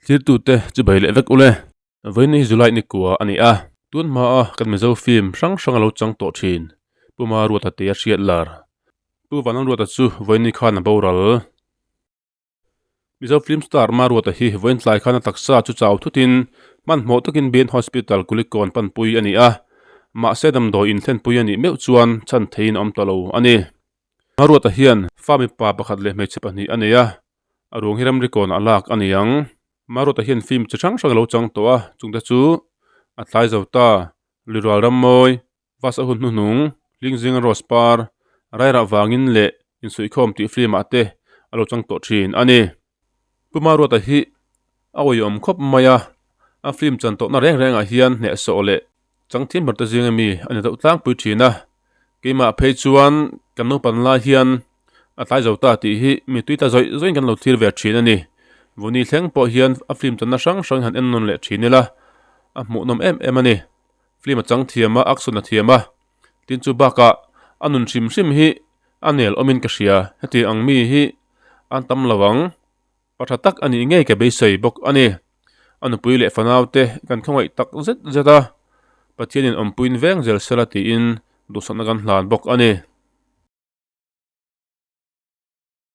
Thirtute chu bei leh vek ule. Vawiin hi July ni kua a ni a. Tun hmaa kan Mizo film hrang hrang a lo chang tawh thin. Pu Maruata te a hriat lar. Pu Vanlalruata chu vawiin ni khan a boral. Mizo film star Maruata hi vawiin tlai khan a taksa chu chau thutin hmanhmawh takin Bian Hospital Kulikawn panpui a ni a. Mahse damdawi inthlenpui a nih meuh chuan chhan theiin a awm ta lo a ni. Maruata hian fa mipa pakhat leh hmeichhe pahnih a nei a, a ruang hi ramri kawnah lak a ni ang. Maruata hian film chi hrang hrang a lo chang tawh a, chungte chu a tlai zo ta, Lirual Rammawi, Vas a hun hnuhnung, Hlingzinga Rose Par, Rairah vangin leh Insuihkhawm tih film ah te a lo chang tawh thin a ni. Pu Maruata hi a awihawm khawp mai a, a film chan tawhna reng rengah hian hnehsawh leh chang thiam ber te zinga mi a ni deuh tlangpui thin a, keimah phei chuan kan naupan lai hian a tlai zo ta tih hi mi tui ta zawih zawihin kan lo thlir ve thin a ni. Vuni thleng pawh hian a film channa hrang hrang han en nawn leh thin ila a hmuhnawm em em a ni. Film a chang thiam a, action a thiam a, tin chu bakah a nun hrim hrim hi a nel awmin ka hria, heti ang mi hi an tam lo ang, pa tha tak a nih ngei ka beisei bawk a ni. A nupui leh fanau te kan khawngaih tak zet zet a, Pathianin awmpuiin veng zel sela tiin duhsakna kan hlan bawk a ni.